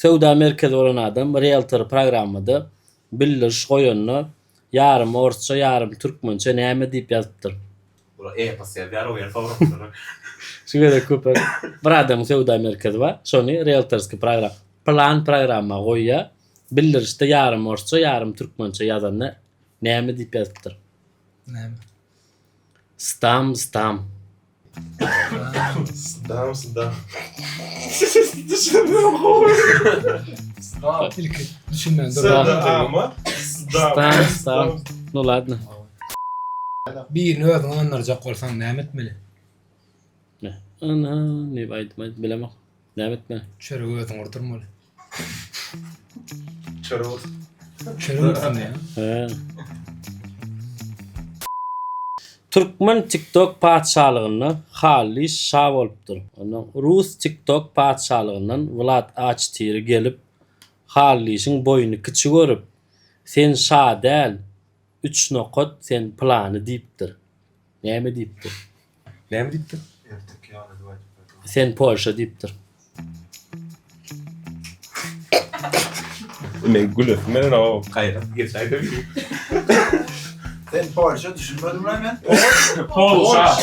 Söwda merkezi bolan adam rieltor programmada bildiriş goýanda ýarym orsça ýarym türkmençe näme diýip ýazypdyr? Bular epos ýazýar o ýer sorapdyr. Şu gezek köpek bir adamyň söwda merkezi bar. Şony rieltorskiý program plan programma goýýar. Bildirişde ýarym orsça ýarym türkmençe ýazanda näme diýip ýazypdyr? Näme? Stam stam. Sdam sdam. Ilki düşünmän dur. Sdama. Sdam. Stam stam. Nu ladno. Birini özüňe ynandyrjak bolsaň näme etmeli? Ne? Ana, diýip aýdym aýdyp bilemok. Näme etmeli? Çöregi özüň urdurmaly. Çörek. Çörek ursun diýýär. He. Türkmen TikTok patyşalygynda Hally şa bolupdyr. Ondan Rus TikTok patyşalygyndan Wlad A4 gelip, Hallyşyň boýuny kiçi görüp, Sen şa däl, üç nokat sen pylany diýipdir. Näme diýipdir? Näme diýipdir? Erteki ýaly edip aýdyp berdi. Sen Polşa diýipdir. Men gülesim gelen o gaýrat geçäýdi. Sen Polşa düşünmedim lan men. Polşa.